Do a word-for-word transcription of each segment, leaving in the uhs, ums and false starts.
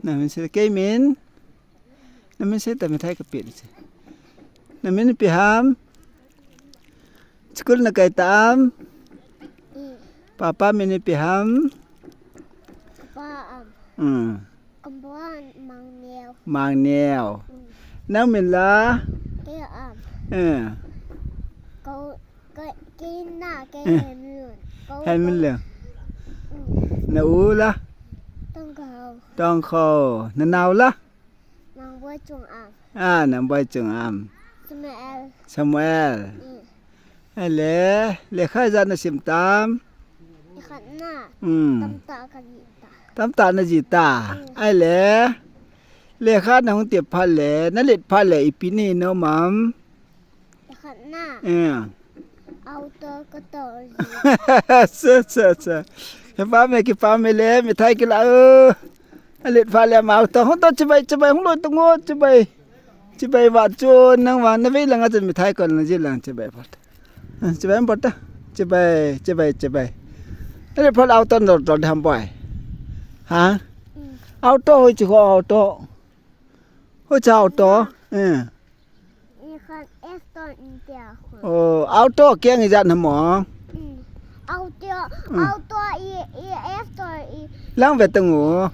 Na min sei kei min. Na min sei ta mithai ka pe ni se. Na min ipi ham. School na kai ta am. Papa min ipi ham. Pa am. Hmm. Kabuan Mangneo. Mangneo. Hmm. Nang min la. Kei am. Eh. Kau Kei, kei na, kei Eh. Henlun. Kau, Henlun. Kau. Mm. Na u la? Tongkho. Tongkho. Na nao la? Mangboi Chungam. Ah, Nangboi Chungam. Samuel. Samuel. Mm. Ale, lekha ijat na sim tam? Lekha na. Mm. Tamtah ka ji ta. Tamtah na ji ta. Mm. Ale, lekha na hung tep phat le, na let phat le, ipi na hi nom am? Khatna. Eh. Auto ka to. Sa, sa, sa. Kipa me, kipa me le, mithai kila, eh. Alet pha le ma auto. Hung to chibai, chibai, hung loi to ngo, chibai. Chibai va chu nang va, na vei lang a chun mithai kon na ji lang chibai phat. Eh, chibai phat ta. Chibai, chibai, chibai. Alet pha auto no to ham boy. Ha? Mm. Auto hoi chu ko auto. Hoi cha auto. Eh. Ikhat Aston India khu. Oh, auto kiang ijat na mo? Mm. Auto, Mm. Auto i, i Aston i. Lang ve tang u.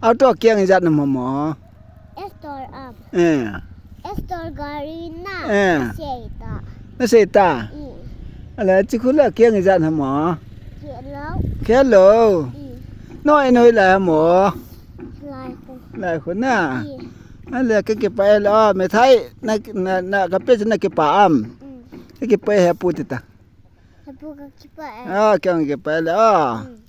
Auto kiang ijat na mo mo? Aston am. Eh. Aston gari na. Eh. Sei ta. Na sei ta? Mm. Ala, chi khu la kiang ijat na mo? Khelo. Khelo. Mm. No, eno ila mo? Lai khu. Lai khu na? Mm. Ale, ka kipa e le, oh, mithai, na, na, na, ka pe na kipa am. Mm. Ka kipa e he pu ti ta. He pu ka kipa e. Ah, ka kipa e le, oh. Mm.